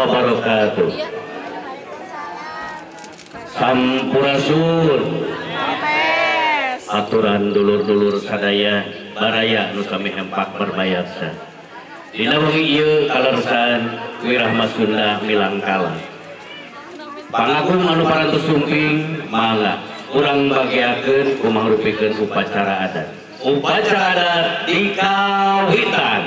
Wabarakatuh. Sampurasun. Aturan dulur-dulur sadaya baraya nu sami hempak berbayarsa. Dina wengi ieu kalersan Wirahma Sunda milangkala. Pangagung anu parantos sumping mangga urang bagiakeun kumangrupikeun upacara adat. Upacara adat di Kawitan.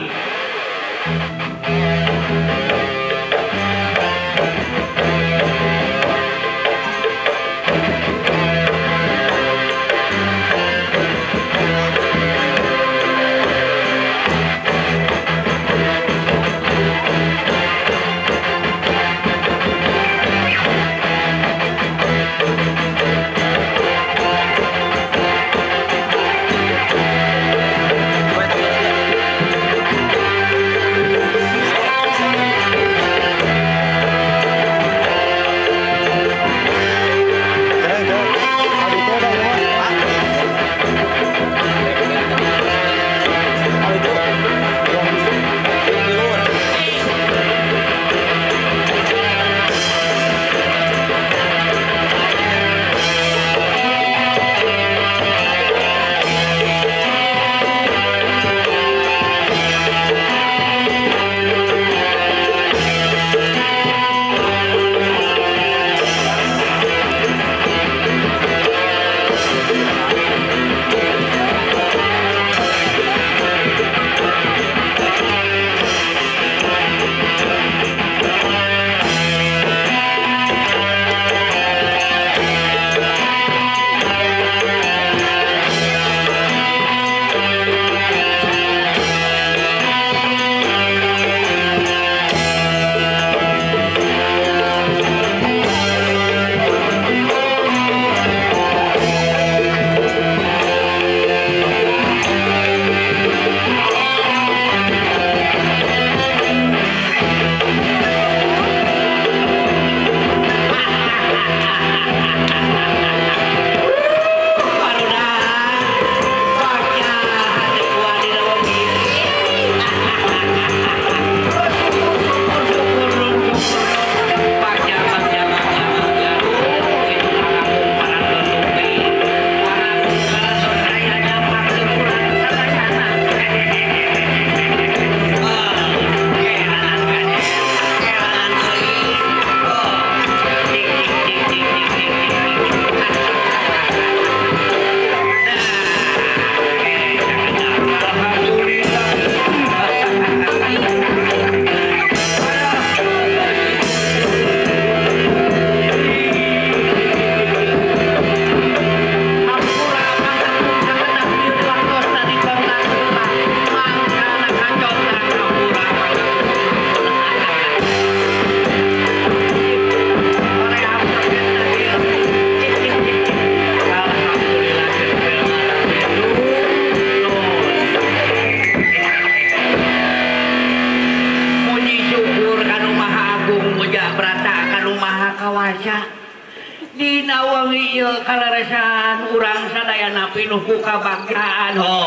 Kabanggaan ho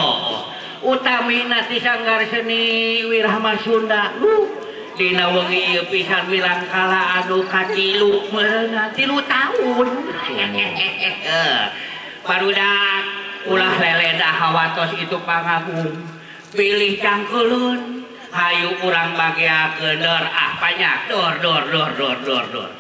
utamina ti sanggar seni Wirahma Sunda dina wengi ieu pisan milangkala anu katilu meureunna 3 tahun barudak ulah leledah hawatos itu pangagung pilih cangkeulun hayu urang bageakeun dor ah banyak dor dor dor dor dor dor.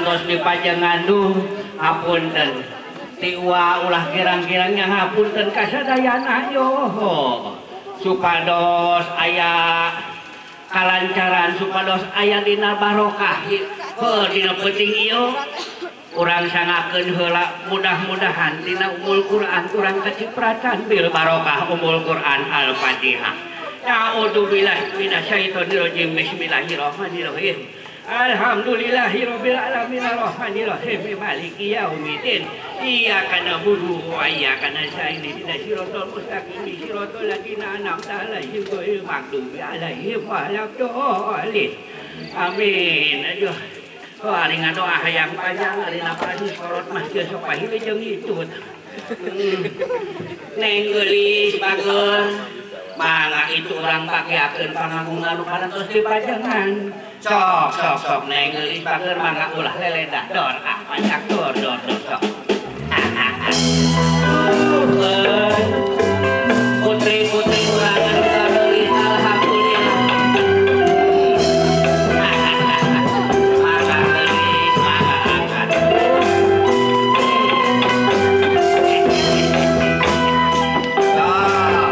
parantos dipajengan duh hapunten ti uwa ulah kirang-kirangnya hapunten kasadayana yo supados aya kalancaran supados aya dina barokah heuh dina penting ieu urang sangakeun heula mudah-mudahan dina Ummul Quran urang kecipratan bil barokah Ummul Quran Al-Fatihah. A'udzubillahi minasyaitonirrajim. Bismillahirrahmanirrahim. Alhamdulillahirabbil alamin arrahmanirrahim maliki yaumiddin. Iyyaka na'budu wa iyyaka nasta'in ihdinas siratal mustaqim siratal ladzina an'amta 'alaihim ghairil maghdubi 'alaihim waladdallin. Amin. Aduh. Oh, ari ngadoa hayang panjang ari napas sorot mah geus sok pahili jeung hitut. Neng geulis bager. Mangga itu urang pakeakeun pangagungan nu parantos dipajengan. Sok sok sok neng geulis bager mangga ulah leledah dor ah panjang dor dor dor sok. Putri-putri urang anu geulis alhamdulillah. Mangga geulis mangga angkat. Sok.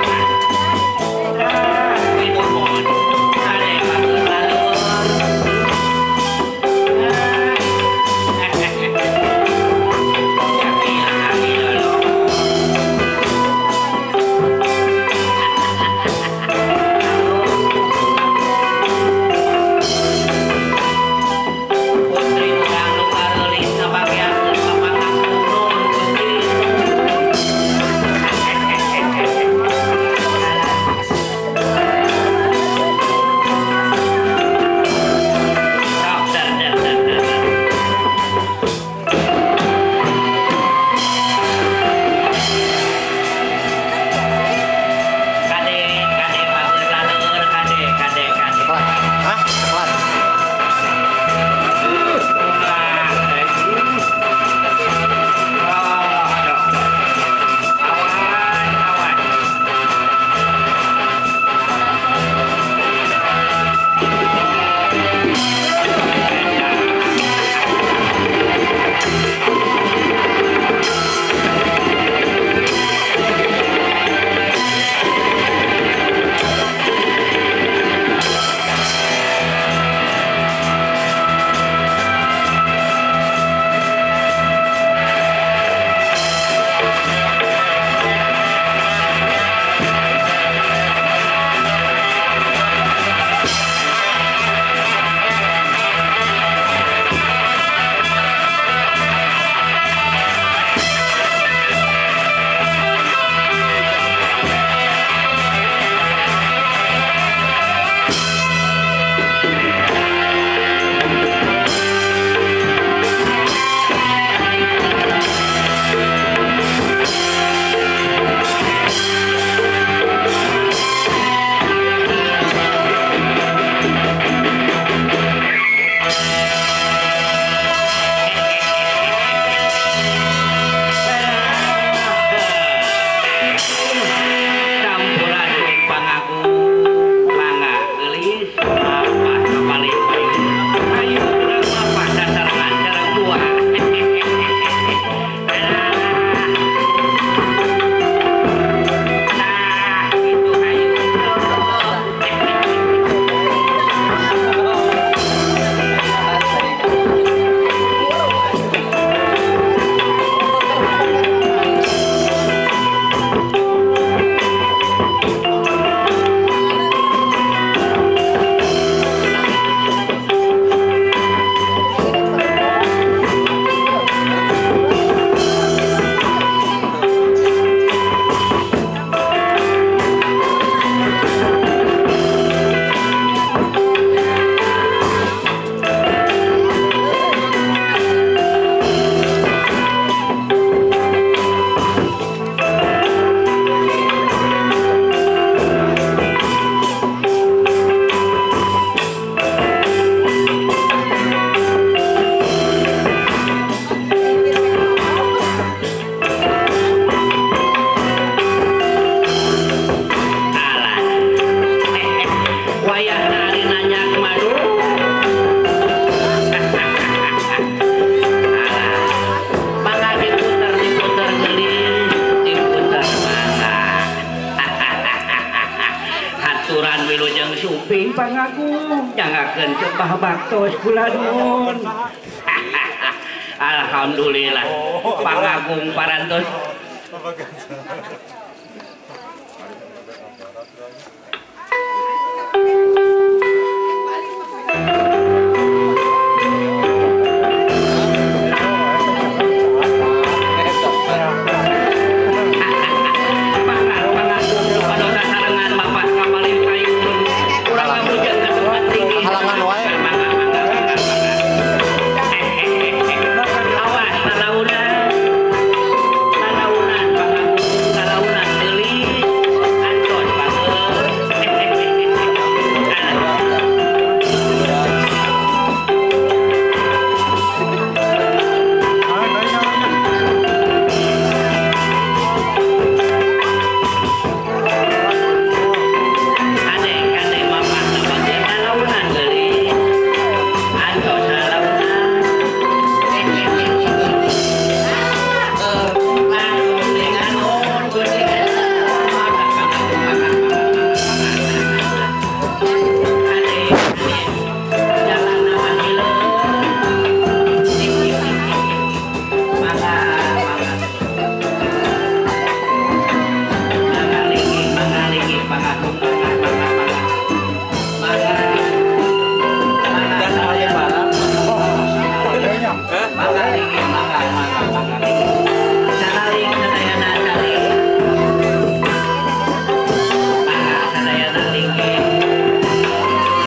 Manggakeun sembah baktos kula nuhun. Alhamdulillah pangagung parantos.